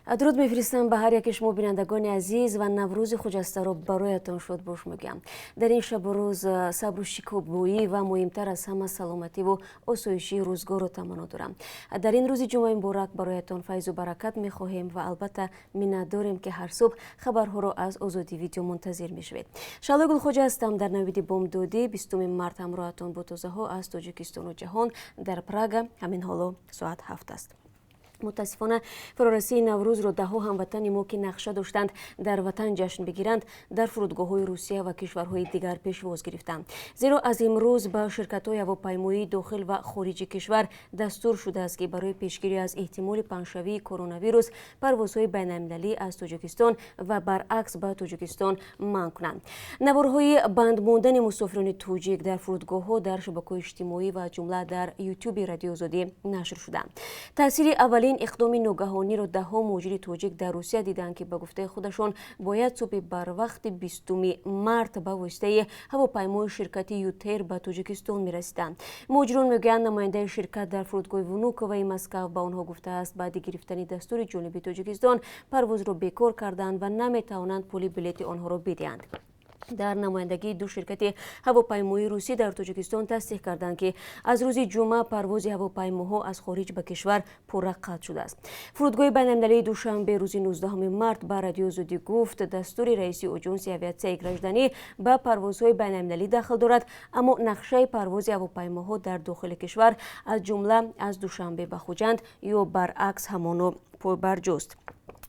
Дуруд мефиристам ба ҳар яке шумо, бинандагони азиз, ва Наврӯзи хуҷастаро бароятон шодбош мегӯям. Дар ин шабу рӯз сабру шикобӯӣ ва, муҳимтар аз ҳама, саломативу осоишии рӯзгорро таманно дорам. Дар ин рӯзи ҷумъаи муборак бароятон файзу баракат мехоҳем ва, албатта, миннат дорем, ки ҳар субҳ хабарҳоро аз Озодӣ Видео мунтазир мешавед. Шаҳлои Гулхоҷа ҳастам. Дар навиди бомдодӣ 20 март ҳамроҳатон бо тозаҳо аз Тоҷикистону ҷаҳон. Дар Прага ҳамин ҳоло соат 7 аст. Мутаассифона, фарорасии Наврӯзро даҳҳо ҳамватани мо, ки нақша доштанд дар ватан ҷашн бигиранд, дар фурудгоҳҳои Русия ва кишварҳои дигар пешвоз гирифтанд, зеро аз имрӯз ба ширкатҳои ҳавопаймоии дохил ва хориҷи кишвар дастур шудааст, ки барои пешгирӣ аз эҳтимоли паҳншавии коронавирус парвозҳои байналмилалӣ аз Тоҷикистон ва баръакс ба Тоҷикистон манъ кунанд. Наворҳои банд мондани мусофирони тоҷик дар фурудгоҳҳо дар шабакаҳои иҷтимоӣ ва ҷумла дар Ютюби Радиои Озодӣ нашр шуданд. Таъсири аввалин иқдоми ногаҳониро даҳҳо муҳоҷири тоҷик дар Русия диданд, ки ба гуфтаи худашон бояд субҳи барвақти 20 март ба воситаи ҳавопаймои ширкати ЮТэйр ба Тоҷикистон мерасиданд. Муҳоҷирон мегӯянд, намояндаи ширкат дар фурудгоҳи Внуковаи Москав ба онҳо гуфтааст, баъди гирифтани дастури ҷониби Тоҷикистон парвозро бекор карданд ва наметавонанд пули билети онҳоро бидиҳанд. Дар намояндагии ду ширкати ҳавопаймоии русӣ дар Тоҷикистон тасдиқ карданд, ки аз рӯзи ҷумъа парвози ҳавопаймоҳо аз хориҷ ба кишвар пурра қатъ шудааст. Фурудгоҳи байналмилалии Душанбе рӯзи 19 март ба Радиои Озодӣ гуфт, дастури раиси Оҷонси авиатсияи гражданӣ ба парвозҳои байналмилалӣ дахл дорад, аммо нақшаи парвози ҳавопаймоҳо дар дохили кишвар, аз ҷумла аз Душанбе ба Хуҷанд ё баръакс, ҳамоно пойбарҷост.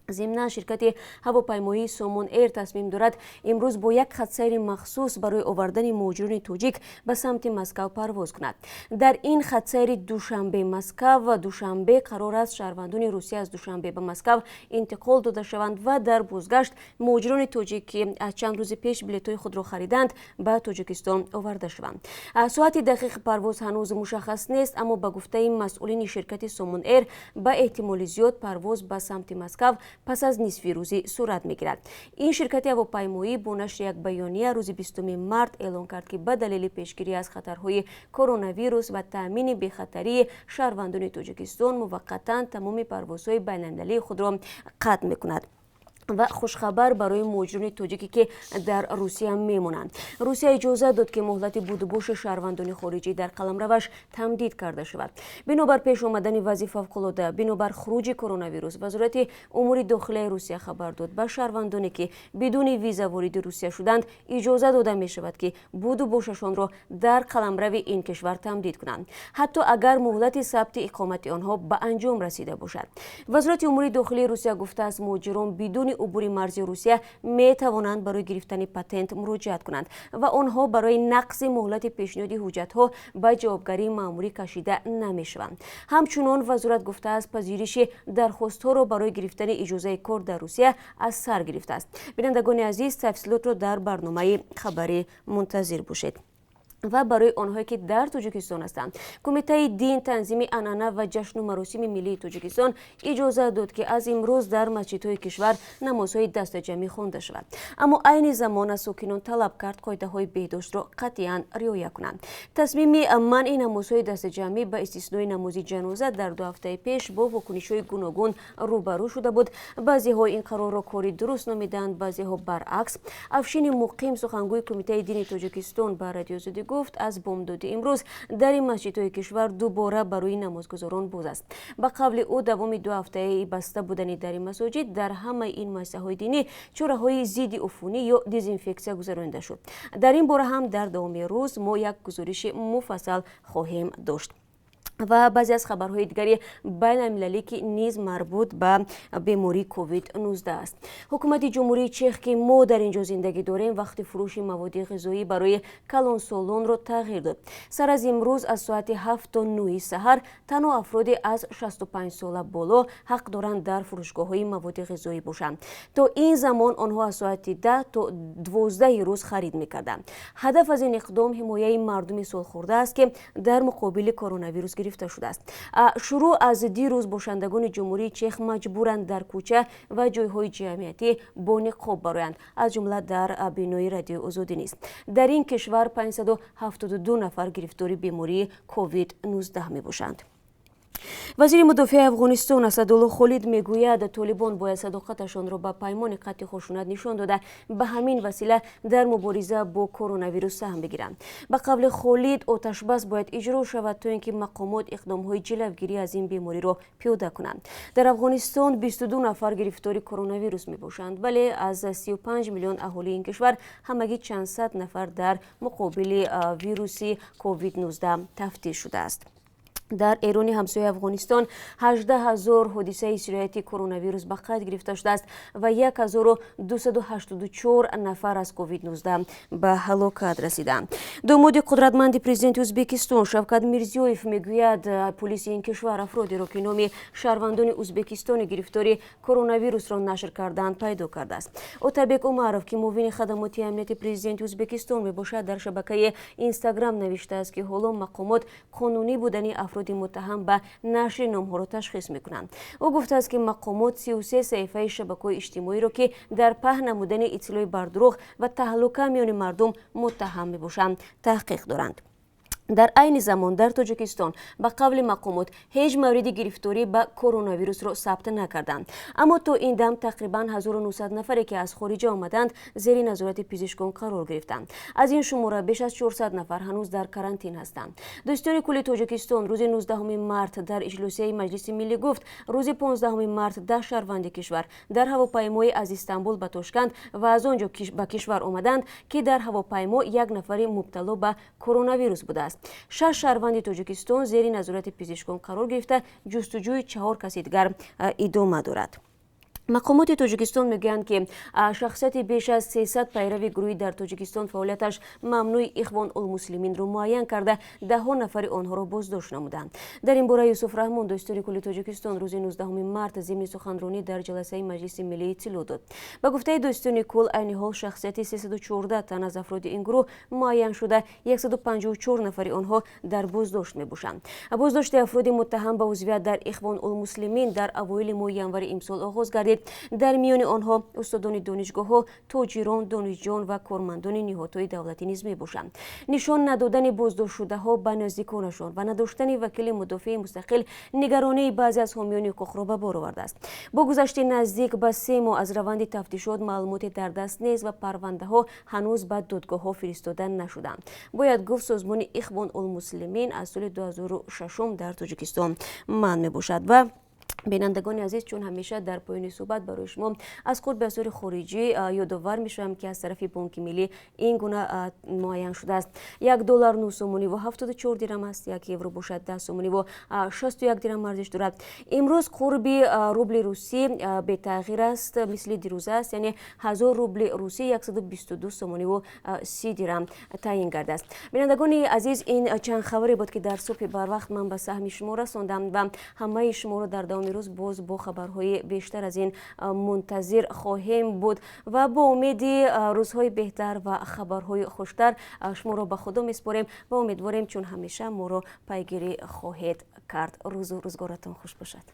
Зимнан, ширкати ҳавопаймоии Сомон Эйр тасмим дорад имрӯз бо як хатсайри махсус барои овардани муҳоҷирони тоҷик ба самти Москав парвоз кунад. Дар ин хатсайри Душанбе Москав Душанбе қарор аст шаҳрвандони Русия аз Душанбе ба Москав интиқол дода шаванд ва дар бозгашт муҳоҷирони тоҷик, ки аз чанд рӯзи пеш билетҳои худро хариданд, ба Тоҷикистон оварда шаванд. Соати дақиқи парвоз ҳанӯз мушаххас нест, аммо ба гуфтаи масъулини ширкати Сомон Эйр, ба эҳтимоли зиёд парвоз ба самти Москав пас аз нисфи рӯзӣ сурат мегирад. Ин ширкати ҳавопаймоӣ бо нашри як баёния рӯзи 20 март эълон кард, ки ба далели пешгирӣ аз хатарҳои коронавирус ва таъмини бехатарии шаҳрвандони Тоҷикистон муваққатан тамоми парвозҳои байналмилалии худро қатъ мекунад. Ва хушхабар барои муҳоҷирони тоҷике, ки дар Русия мемонанд. Русия иҷозат дод, ки муҳлати будубоши шаҳрвандони хориҷӣ дар қаламраваш тамдид карда шавад. Бинобар пеш омадани вазъи фавқулода бинобар хуруҷи коронавирус, Вазорати умури дохилаи Русия хабар дод, ба шаҳрвандоне, ки бидуни виза вориди Русия шуданд, иҷоза дода мешавад, ки будубошашонро дар қаламрави ин кишвар тамдид кунанд, ҳатто агар муҳлати сабти иқомати онҳо ба анҷом расида бошад. Вазорати умури дохилии Русия гуфтааст, муҳоҷирон бидуни убури марзи Русия метавонанд барои гирифтани патент муроҷиат кунанд ва онҳо барои нақзи муҳлати пешниҳоди ҳуҷҷатҳо ба ҷавобгарии маъмурӣ кашида намешаванд. Ҳамчунон вазорат гуфтааст, пазириши дархостҳоро барои гирифтани иҷозаи кор дар Русия аз сар гирифтааст. Бинандагони азиз, тафсилотро дар барномаи хабарӣ мунтазир бошед. Ва барои онҳое, ки дар Тоҷикистон ҳастанд, Кумитаи дин, танзими анъана ва ҷашну маросими миллии Тоҷикистон иҷозат дод, ки аз имрӯз дар масҷидҳои кишвар намозҳои дастаҷамъӣ хонда шавад, аммо айни замон аз сокинон талаб кард, қоидаҳои беҳдоштро қатъиян риоя кунанд. Тасмими манъи намозҳои дастаҷамъӣ, ба истиснои намози ҷаноза, дар 2 ҳафтаи пеш бо вокунишҳои гуногун рӯбарӯ шуда буд. Баъзеҳо ин қарорро кори дуруст номиданд, баъзеҳо баръакс. Афшини Муқим, сухангӯи Кумитаи дини Тоҷикистон, ба Радиои Озодӣ гуфт, аз бомдоди имрӯз дари масҷидҳои кишвар дубора барои намозгузорон боз аст. Ба қавли ӯ, давоми 2 ҳафтаи баста будани дари масоҷид дар ҳамаи ин муассисаҳои динӣ чораҳои зидди уфунӣ ё дезинфексия гузаронида шуд. Дар ин бора ҳам дар давоми рӯз мо як гузориши муфассал хоҳем дошт. Ва баъзе аз хабарҳои дигари байналмилалӣ, ки низ марбут ба бемории COVID-19 аст. Ҳукумати Ҷумҳурии Чех, ки мо дар ин ҷо зиндагӣ дорем, вақти фурӯши маводи ғизоӣ барои калонсолонро тағйир дод. Сар аз имрӯз аз соати 7 то 9 саҳар танҳо афроди аз 65 сола боло ҳақ доранд дар фурӯшгоҳҳои маводи ғизоӣ бошанд. То ин замон онҳо аз соати 10 то 12 рӯз харид мекарданд. Ҳадаф аз ин иқдом ҳимояи мардуми солхӯрда аст, ки дар муқобили коронавирус гирифта шудааст. Шурӯъ аз дирӯз бошандагони Ҷумҳурии Чех маҷбуранд дар кӯча ва ҷойҳои ҷамъиятӣ бо ниқоб бароянд, аз ҷумла дар бинои Радиои Озодӣ низ. Дар ин кишвар 572 нафар гирифтори бемории COVID-19 мебошанд. Вазири мудофиаи Афғонистон Асадулло Холид мегӯяд, толибон бояд садоқаташонро ба паймони қатъи хушунат нишон дода, ба ҳамин васила дар мубориза бо коронавирус саҳм бигиранд. Ба қавли Холид, оташбас бояд иҷро шавад, то ин ки мақомот иқдомҳои ҷилавгирӣ аз ин бемориро пиёда кунанд. Дар Афғонистон 22 нафар гирифтори коронавирус мебошанд, вале аз 35 миллион аҳолии ин кишвар ҳамагӣ чанд сад нафар дар муқобили вируси COVID-19 тафтиш шудааст. Дар Эрони ҳамсояи Афғонистон 18 000 ҳодисаи сирояти коронавирус ба қайд гирифта шудааст ва 1284 нафар аз COVID-19 ба ҳалокат расиданд. Домоди қудратманди президенти Ӯзбекистон Шавкат Мирзиёев мегӯяд, пулиси ин кишвар афродеро, ки номи шаҳрвандони Ӯзбекистони гирифтори коронавирусро нашр карданд, пайдо кардааст. Отабек Умаров, ки муовини хадамоти амнияти президенти Ӯзбекистон мебошад, дар шабакаи Инстаграм навиштааст, ки ҳоло мақомот қонунӣ будани афроди муттаҳам ба нашри номҳоро ташхис мекунанд. Ӯ гуфтааст, ки мақомот 33 саҳифаи шабакаҳои иҷтимоиро, ки дар паҳн намудани иттилои бардурӯғ ва таҳлука миёни мардум муттаҳам мебошанд, таҳқиқ доранд. Дар айни замон дар Тоҷикистон, ба қавли мақомот, ҳеҷ мавриди гирифторӣ ба коронавирусро сабт накарданд, аммо то ин дам тақрибан 1900 нафаре, ки аз хориҷа омаданд, зери назорати пизишкон қарор гирифтанд. Аз ин шумора беш аз 400 нафар ҳанӯз дар карантин ҳастанд. Додситони кулли Тоҷикистон рӯзи 19 март дар иҷлосияи Маҷлиси миллӣ гуфт, рӯзи 15 март 10 шаҳрванди кишвар дар ҳавопаймои аз Истанбул ба Тошканд ва аз он ҷо ба кишвар омаданд, ки дар ҳавопаймо як нафари мубтало ба коронавирус будааст. Шаш шаҳрванди Тоҷикистон зери назорати пизишкон қарор гирифта, ҷустуҷӯи чаҳор каси дигар идома дорад. Мақомоти Тоҷикистон мегӯянд, ки шахсияти беш аз 300 пайрави гурӯҳи дар Тоҷикистон фаъолияташ мамнӯи Ихвон улмуслиминро муайян карда, даҳҳо нафари онҳоро боздошт намуданд. Дар ин бора Юсуф Раҳмон, додситони кулли Тоҷикистон, рӯзи 19 март зимни суханронӣ дар ҷаласаи Маҷлиси миллӣ иттилоъ дод. Ба гуфтаи додситони кул, айни ҳол шахсияти 314 тан аз афроди ин гурӯҳ муайян шуда, 154 нафари онҳо дар боздошт мебошанд. Боздошти афроди муттаҳам ба узвият дар Ихвон улмуслимин дар авоили моҳи январи имсол оғоз гардид. Дар миёни онҳо устодони донишгоҳҳо, тоҷирон, донишҷӯён ва кормандони ниҳодҳои давлатӣ низ мебошанд. Нишон надодани боздоштшудаҳо ба наздиконашон ва надоштани вакили мудофиаи мустақил нигаронии баъзе аз ҳомиёни ҳуқуқро ба бор овардааст. Бо гузашти наздик ба 3 моҳ аз раванди тафтишот маълумоте дар даст нест ва парвандаҳо ҳанӯз ба додгоҳҳо фиристода нашуданд. Бояд гуфт, созмони Ихвон улмуслимин аз соли 2006 дар Тоҷикистон манъ мебошад. Ва бинандагони азиз, чун ҳамеша дар поёни суҳбат барои шумо аз қурби асъори хориҷӣ ёдовар мешавам, ки аз тарафи Бонки миллӣ ин гуна муайян шудааст: 1 доллар 9 сомониву 74 дирам аст, 1 евро бошад 10 сомониву 61 дирам арзиш дорад. Имрӯз қурби рубли русӣ бетағйир аст, мисли дирӯза аст, яъне 1000 рубли русӣ 122 сомониву 30 дирам таъин гардааст. Бинандагони азиз, ин чанд хабаре буд, ки дар субҳи барвақт ман ба саҳми шумо расондам ва ҳамаи шуморо дар давоми рӯз боз бо хабарҳои бештар аз ин мунтазир хоҳем буд ва бо умеди рӯзҳои беҳтар ва хабарҳои хуштар шуморо ба Худо месупорем ва умедворем, чун ҳамеша моро пайгирӣ хоҳед кард. Рӯзу рӯзгоратон хуш бошад.